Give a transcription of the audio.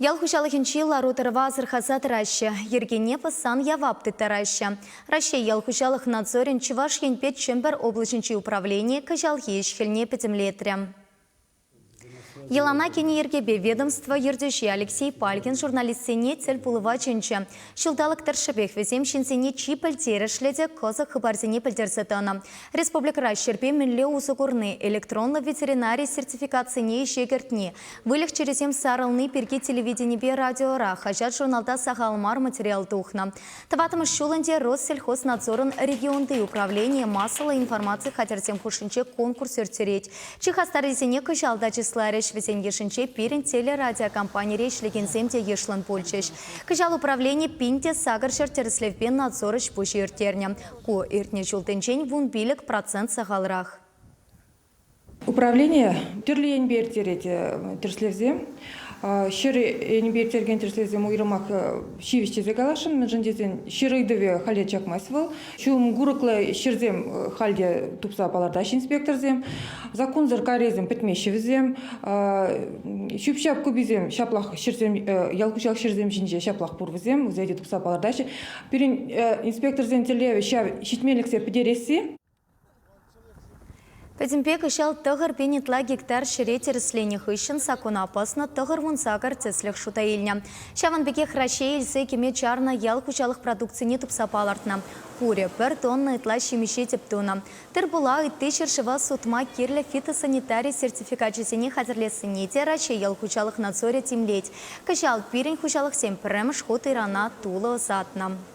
Ял хуҫалӑхӗнчи лару-тӑрӑва асӑрхаса тӑраҫҫӗ, йӗркене пӑссан явап тыттараҫҫӗ. Раҫҫей ял хуҫалӑх надзорӗн Чӑваш Енпе Чӗмпӗр облаҫӗнчи управленийӗ кӑҫалхи ӗҫ-хӗлне пӗтӗмлетрӗ. Йӑлана кӗнӗ йӗркепе ведомство ертӳҫи Алексей Палькин журналистсене тӗл пулӑва чӗнчӗ. Ҫулталӑк тӑршшӗпех вӗсем ҫынсене чи пӗлтерӗшлӗ те кӑсӑк хыпарсене пӗлтерсе тӑнӑ. Республикӑра ҫӗрпе мӗнле усӑ курни, электронлӑ ветеринари сертификацине ӗҫе кӗртни, Выльӑх чирӗсем сарӑлни пирки телевиденипе радиора, хаҫат-журналта сахал мар материал тухнӑ. Тӑваттӑмӗш ҫул ӗнтӗ Россельхознадзорӑн регионти управленийӗ массӑллӑ информаци хатӗрсем хушшинче конкурс ирттерет. Чи хастаррисене кӑҫал та чысларӗҫ. Вӗсен йышӗнче пирӗн телерадиокомпанире ӗҫлекенсем те йышлӑн пулчӗҫ. Кӑҫал управлени 1800 тӗрӗслевпе надзор ӗҫ-пуҫӗ ирттернӗ. Ку иртнӗ ҫултинчен 15% сахалрах. Управлени тӗрлӗ енпе ирттерет тӗрӗслевсем. Ҫӗр енӗпе ирттерекен тӗрӗслевсем уйрӑмах ҫивӗч тесе каласшӑн, мӗншӗн тесен ҫӗр ыйтӑвӗ халӗ чакмасть вӑл. Ҫум курӑклӑ ҫӗрсем халь те тупса палӑртаҫҫӗ инспекторсем. Саккунсӑр карьерсем пӗтмеҫҫӗ вӗсем. Ҫӳп-ҫап куписем ҫаплах ҫӗрсем, ял хуҫалӑх ҫӗрсем ҫинче ҫаплах пур вӗсем, вӗсене те тупса палӑртаҫҫӗ. Пирӗн инспекторсен тӗллевӗ ҫав ҫитменлӗхсене пӗтересси. Пӗтӗмпе кӑҫал 9000 ытла гектар ҫӗре тӗрӗсленӗ хыҫҫӑн саккуна пӑснӑ 98 тӗслӗх шута илнӗ. Ҫавӑн пекех Раҫҫей илсе кӗме чарнӑ ял хуҫалӑх продукцине тупса палӑртнӑ. Пурӗ пӗр тонна ытла ҫимӗҫе тӗп тунӑ. Тыр-пула ытти ҫӗршыва сутма кирлӗ фитосанитари сертификачӗсене хатӗрлессине те Раҫҫей ял хуҫалӑх надзорӗ тимлет. Кӑҫал пирӗн хуҫалӑхсем пӗрремӗш хут Ирана тулӑ ӑсатнӑ.